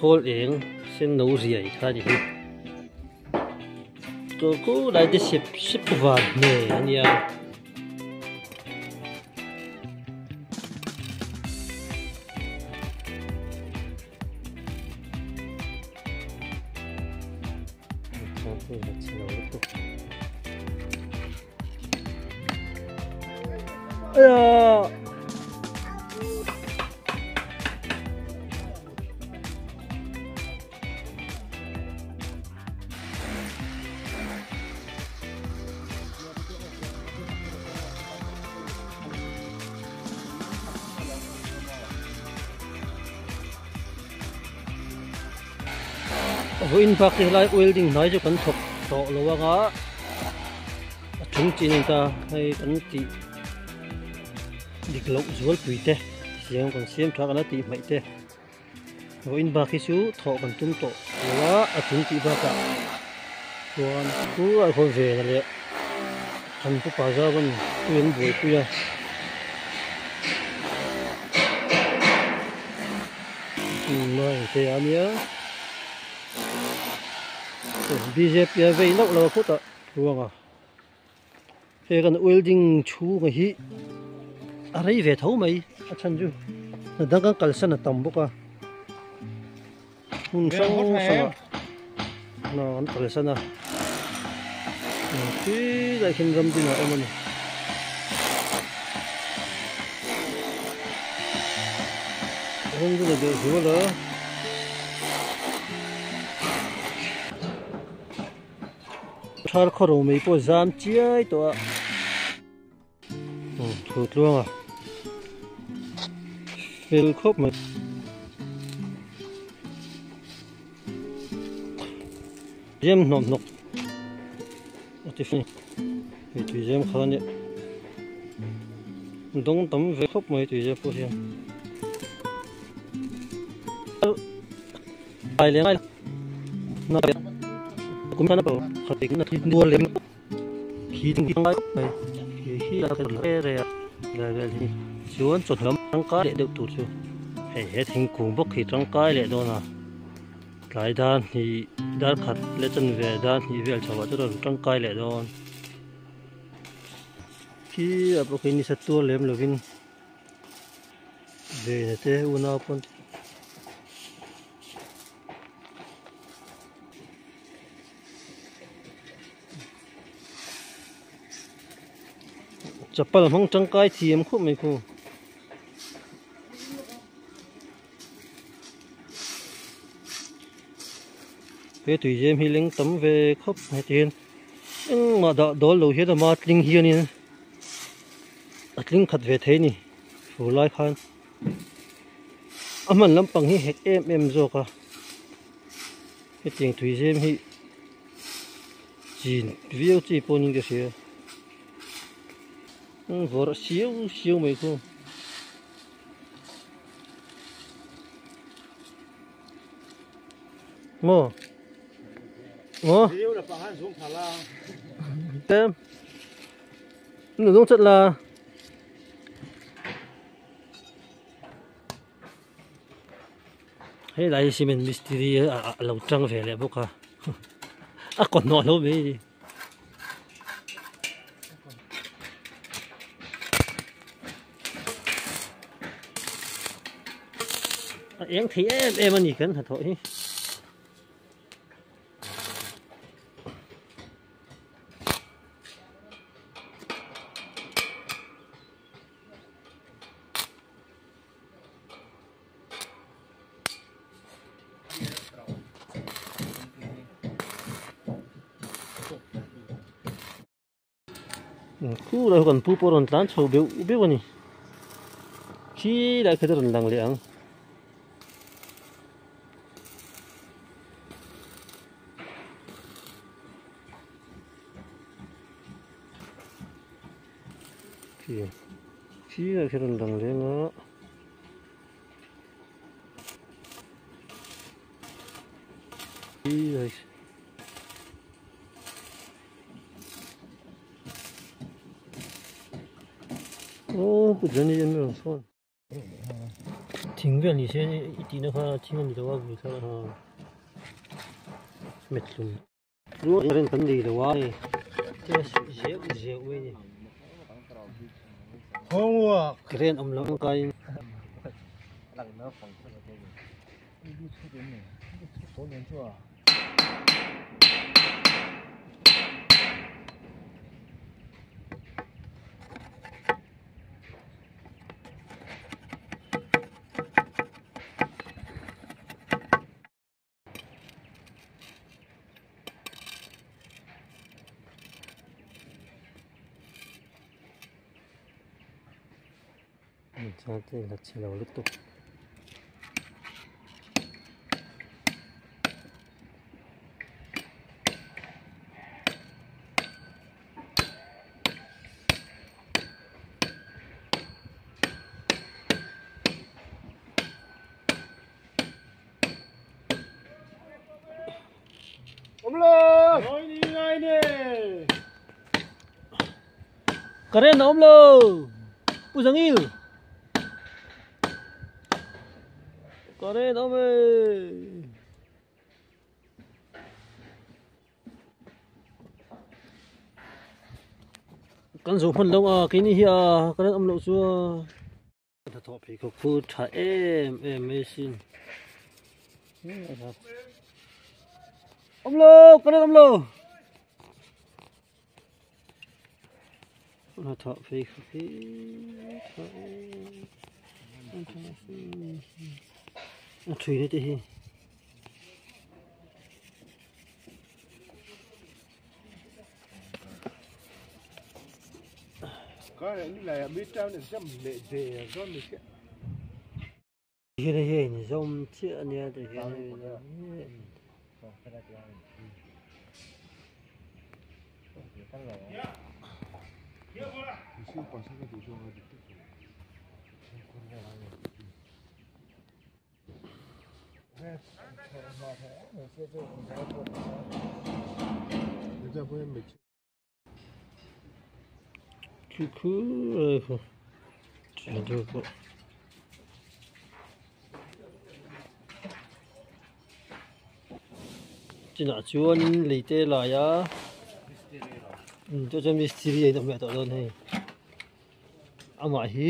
Kawl eng sen no riai kha a ni hi chu khu lai te sep sep van hne a nia. Vawiin bak te helai welding hnai chu kan thawk tawh lo ang a a chung chin a ni ta hei kan tih dik loh zualpui te siam kan siam tha kan la tih hmaih te vawiin bak hi chu thawh kan tum tawh lo a a chung tih bakah chuan khur a khaw ve na leh kan pu pa zau an pui an buaipui a. Te a nia bjp a vei loh lo a khawtah ruanga he kan welding chhunga hi a rei ve tho mai a chhan chu hna dang kan kalsan a tam bawk a hmun hrang hrangah hna kan kalsan a khi lai khian ram dingah a awm a ni. Ram ding a deuh zual a. Thar khaw ro mai pawh zam chiai tawh a. Thu tluang a fel khawp mai. Zem hnawm hnawk a ti fing hei tui zem kha ania dawng tam ve khawp mai tui zem pawh hian chuan chawhnu lam tangkai leh deuh tur chu hei he thingkung bawk hi tangkai leh dawn a tlai dar hnih dar khat leh chanve dar hnih vel chho ah chuan a rawn tangkai leh dawn khi ah pawh khi nisa tuar lem lovin Vena te unau pawn chapal hmang tangkai thiam khawp mai khu. He tui zem hi leng tam ve khawp mai ti hian engmah dah dawl lo hian ama tling hianin a tling khat ve thei a ni fur lai khan a hman lampang hi hek em em zawk a hetiang tui zem hi chin viau chi pawh niin ka hria vawrh siau siau mai khu. Maw maw tem nu dong chat la hei lai cement mistiri a lo tang ve leh bawk a a kaw hnawh lo mai ni. A eng thei em em a ni kan hnathawh hi. Khu lai kan pu pawh rawn tlan chho beuh beuh a ni khi lai kha chu rawn lang leh ang. Khi khi lai khi rawn lang leh ang a. Aw pu Johnny an rawn sawn. Thing vel ni se i tihna kha thing a ni lo a vui thla a met hlum rual kan nei lo a hei te zeuh zeuh mai a ni current awm loh angkaiin. La chhe lo lutuk. Current a awm lo Pu Zangil Current a awm e. Kan zawh hman lo a keini hi a current awm loh chu a. Hnathawh pheikhawk khu tha em em mai asin. Awm lo current awm lo. Hnathawh pheikhawk hi tha em em asin. A thuina te hi. Hian hei a inzawm chiah a nia ti hian Chinah chuan lei te lai a chu chuan mistiri a inawm leh tawh dawn hei amah hi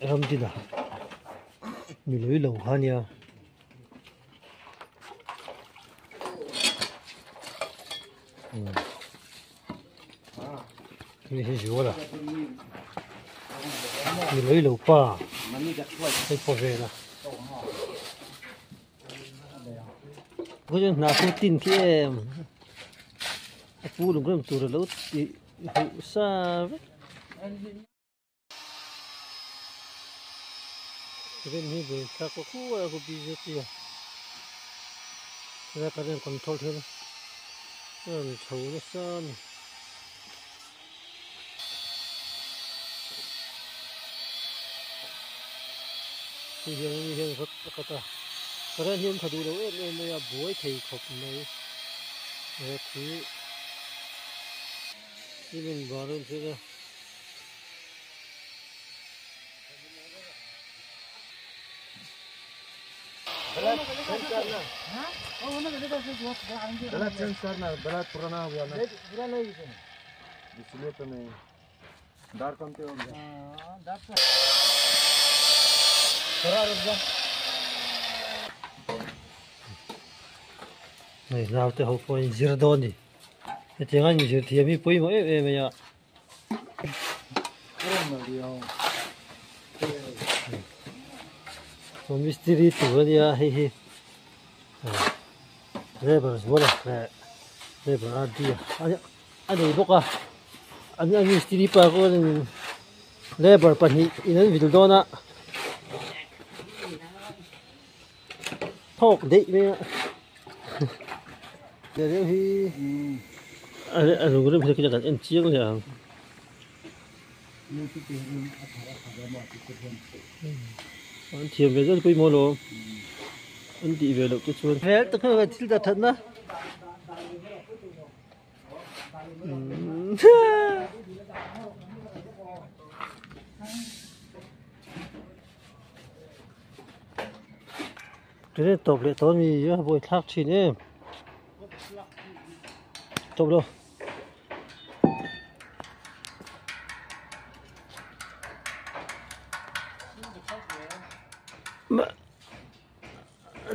ramdina mi lui lo kha ania. Hei hi zual a mi lui lo pa hei pawh vel a hna chu tin khi em a pu lung rem tur alo tih huh sa vek. Current hi buai thlak a khu a khu bjp a helai current control hian a rawn chho nasa a ni. Hei hian ani hian rod a cut a current hi an tha duh lo em em mai a buai thei khawp mai rod hi cement bar a inchhir a. Hei naute ho pawh in zir dawn a ni hetiang a inzir thiam hi pawimawh em em mai a. Mistiri tur a nia hei hi labour zual a leh labour a dia a nei bawk a an mistiri pa pawh labour pahnih in an vil dawn a thawk daih mai a leh hi a lung rem hi kan en chiang leh ang an thiam ve zet pawimawh alawm an tih ve loh te chuan hel tak khan thil dah that na. Tune tawp leh tawh a mi a buaithlak thin em tawp lo.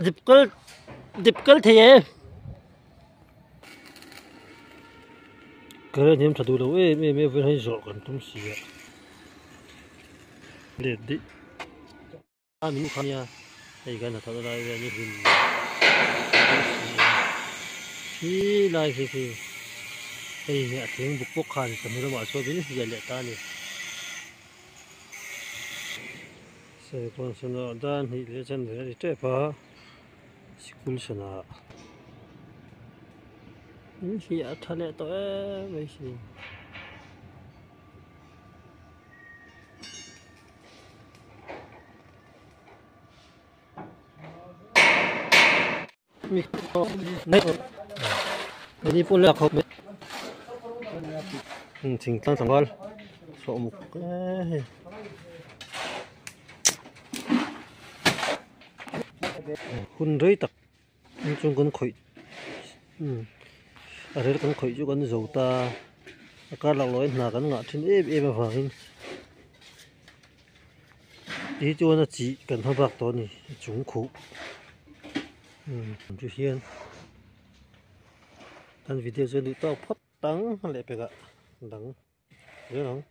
Dip kal dip kal thei em kar a hniam tha duh lo em em e vawiin hi zawh kan tum si a let daih. A min kha nia hei kan hnathawh na lai vel hi hlim khi lai khi khi hei hi a thing buk bawk khan chawhnu lamah chuan min hliah leh ta a ni serkawn sana dan hnih leh chanve a ni tep a sikul sana min hliah tha leh tawh em mai si. Thingtlang tlangval sawh muk e hei hun rei tak chung kan khawih a rel kan khawih chu kan zo ta a kar lak lawh in hna kan ngah thin em em avangin tih chuan a chih kan hma bak tawh a ni a chung khuh chu hian kan video chu a duh tawk phawt ang lehpekah dang zel ang.